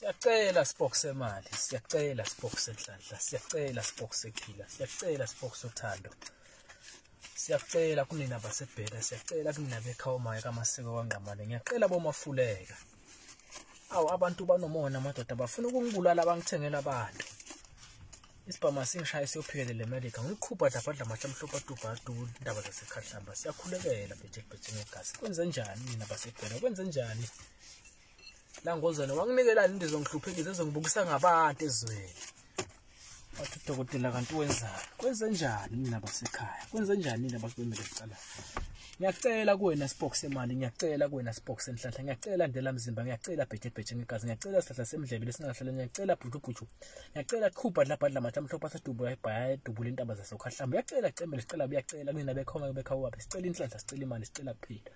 Siyacela Spock semali, siyacela Spock senhlanhla, siyacela Spock sekuphila, siyacela Spock sothando. Siyacela kunina basebhela, siyacela kunina bekhawumayo kamaseko kwaNgqamane, ngiyacela bomafuleka. Awu abantu banomona madoda, bafuna ukungibulala bangithengela abantu. Isibhamu singishaye siyophikelele eMelika, ngiqhuba dlabhadla matsha amhlophe adubha adubula indaba zasekhahlamba. Siyakhulekela bheje bheje ngegazi. Kwenze njani nina basebhela? Kwenze njani? Langozana wanginikelani into ezongihluphekisa ezongibukisa ngabantu ezweni. Wathi udokotela kanti wenzani? Kwenze njani nina basekhaya? Kwenze njani nina bakwemele kucala? Ngiyacela kuwena Spock semali, ngiyacela kuwena Spock senhlanhla, ngiyacela Ndela Mzimba, ngiyacela bheje bheje ngegazi, ngiyacela sihlahla semdlebe lesingahlala, ngiyacela bhuju bhuju, ngiyacela qhuba dlabhadla matha amhlophe asedubu ayibhaya edubula intaba zaseKhahlamba, ngiyacela cembe lesicela, uyacela kunina bekhoma bekhawa, sicela inhlanhla, sicela imali, sicela kuphila.